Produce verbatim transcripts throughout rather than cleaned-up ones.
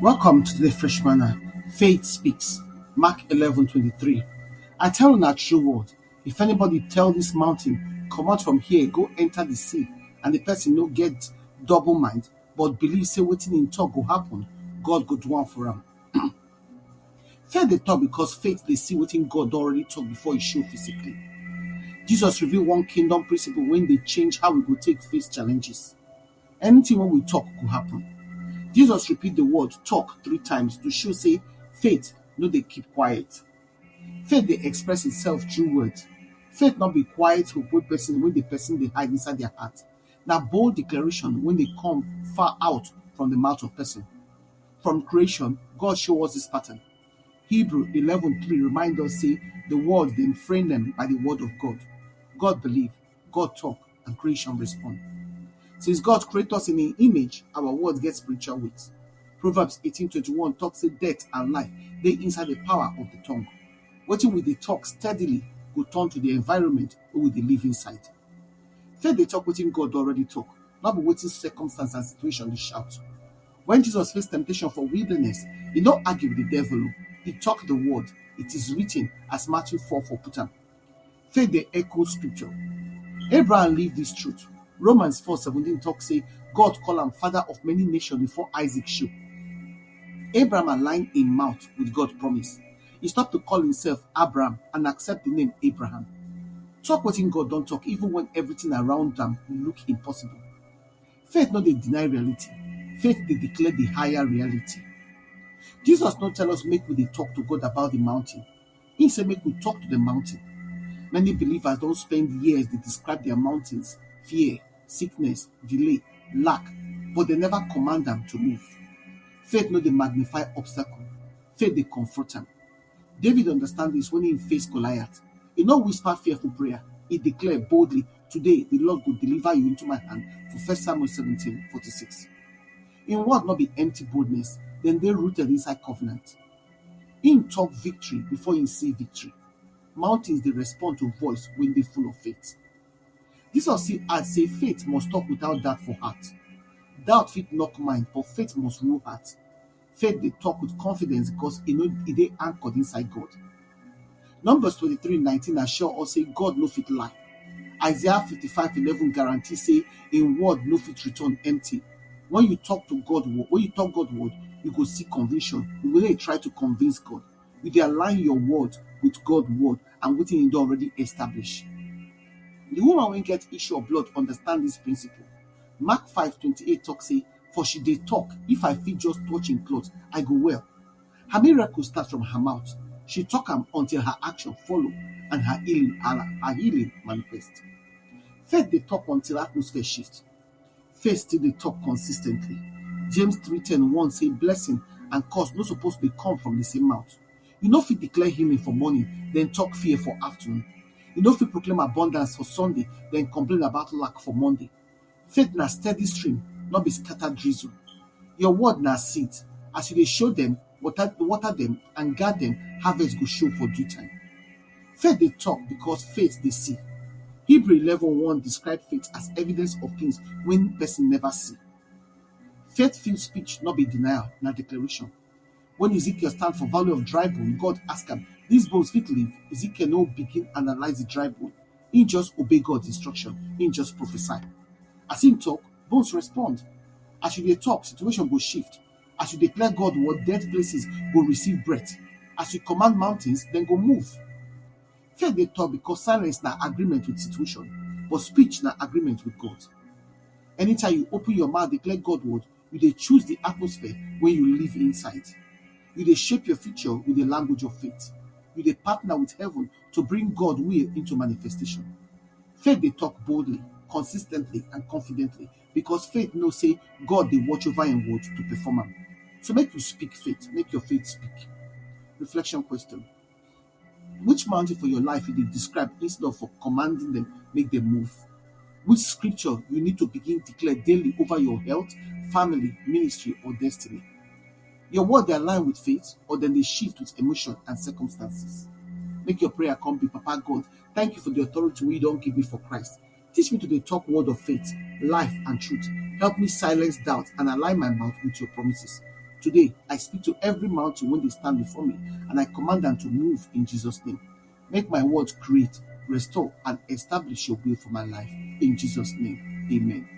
Welcome to the Fresh Manna. Faith speaks. Mark eleven twenty-three. I tell una true word, if anybody tell this mountain, "Comot from here, go enter the sea," and the person no get double mind, but believe say wetin im talk go happen, God go do am for am. Faith dey talk because faith dey see wetin God don already talk before e show physically. Jesus reveal one kingdom principle wey dey change how we go take face challenges. Anything wey we talk go happen. Jesus repeat the word "talk" three times to show say faith no dey keep quiet. Faith dey express itself through words. Faith no be quiet hope wey person wey the person dey hide inside their heart. Na bold declaration wey dey come far out from the mouth of person. From creation, God show us this pattern. Hebrew eleven three remind us say the world dem frame them by the word of God. God believe, God talk, and creation respond. Since God create us in im image, our word get spiritual weight. Proverbs eighteen twenty-one talk say death and life dey inside the power of the tongue. Wetin we dey talk steadily go turn to the environment wey we dey live inside. Faith dey talk wetin God don already talk, no be wetin circumstance and situation dey shout. When Jesus face temptation for wilderness, e no argue with the devil o, e talk the word, "It is written," as Matthew four four put am. Faith dey echo scripture. Abraham live this truth. Romans four seventeen talk say God call am father of many nations before Isaac show. Abraham align im mouth with God promise. He stop to call himself Abraham and accept the name Abraham. Talk wetin God don talk even when everything around am look impossible. Faith no dey deny reality. Faith dey declare the higher reality. Jesus no tell us make we dey talk to God about the mountain. He say make we talk to the mountain. Many believers don spend years dey describe their mountains, fear, sickness, delay, lack, but they never command am to move. Faith no dey magnify obstacle. Faith dey confront am. David understand this when he face Goliath. He no whisper fearful prayer. He declare boldly, "Today the Lord go deliver you into my hand" for First Samuel seventeen forty-six. Im word no be empty boldness, dem dey rooted inside covenant. Im talk victory before im see victory. Mountains dey respond to voice wey dey full of faith. Jesus still add say faith must talk without doubt for heart. Doubt fit knock mind, but faith must rule heart. Faith dey talk with confidence because e no e dey anchored inside God. Numbers twenty-three nineteen assure us say God no fit lie. Isaiah fifty-five eleven guarantee say im word no fit return empty. When you talk to God, wo- when you talk God word, you go see conviction. You go dey try to convince God. You dey align your word with God word and wetin e don already establish. The woman wey get issue of blood understand this principle. Mark five twenty-eight talk say, "For she dey talk, if I fit just touch im cloth, I go well." Her miracle start from her mouth. She talk am until her action follow and her healing her, her healing manifest. Faith dey talk until atmosphere shift. Faith still dey talk consistently. James three ten warn say blessing and curse no suppose dey come from the same mouth. You no fit declare healing for morning, then talk fear for afternoon. You no fit proclaim abundance for Sunday, then complain about lack for Monday. Faith na steady stream, no be scattered drizzle. Your word na seed. As you dey show them, water, water them, and guard them, harvest go show for due time. Faith dey talk because faith dey see. Hebrew eleven one describe faith as evidence of things wey person never see. Faith filled speech no be denial, na declaration. When Ezekiel stand for valley of dry bone, God ask am, "These bones fit live?" Ezekiel no begin analyze the dry bone. He just obey God's instruction. He just prophesy. As he talk, bones respond. As you dey talk, situation go shift. As you declare God word, dead places go receive breath. As you command mountains, dem go move. Faith dey talk because silence na agreement with situation, but speech na agreement with God. Anytime you open your mouth, declare God word, you dey choose the atmosphere wey you live inside. You dey shape your future with the language of faith. You dey partner with heaven to bring God will into manifestation. Faith dey talk boldly, consistently, and confidently because faith know say God dey watch over im word to perform am. So make you speak faith, make your faith speak. Reflection question. Which mountain for your life you dey describe instead of for commanding them make dem move? Which scripture you need to begin declare daily over your health, family, ministry, or destiny? Your word dey align with faith or dem dey shift with emotion and circumstances? Make your prayer come be, "Papa God, thank you for the authority wey you don give me for Christ. Teach me to dey talk word of faith, life, and truth. Help me silence doubt and align my mouth with your promises. Today, I speak to every mountain wey dey stand before me, and I command am to move in Jesus' name. Make my word create, restore, and establish your will for my life in Jesus' name. Amen.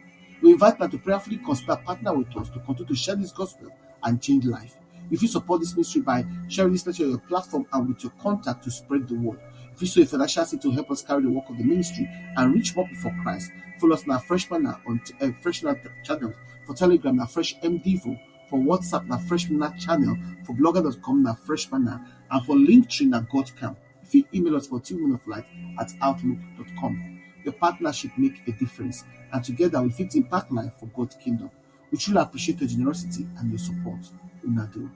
We invite una to prayerfully consider partner with us to continue to share this gospel and change life. You fit support this ministry by sharing this message on your platform and with your contact to spread the word. You fit sow a financial seed to help us carry the work of the ministry and reach more people for Christ. Follow us na Fresh Manna on uh, Fresh Manna channel. For Telegram na Fresh M Devo. For WhatsApp na Fresh Manna channel. For blogger dot com na Fresh Manna. And for Linktree na God Camp. You fit email us for two men of light at outlook dot com. Your partnership make a difference, and together we fit impact life for God's kingdom. We truly appreciate your generosity and your support. Una do.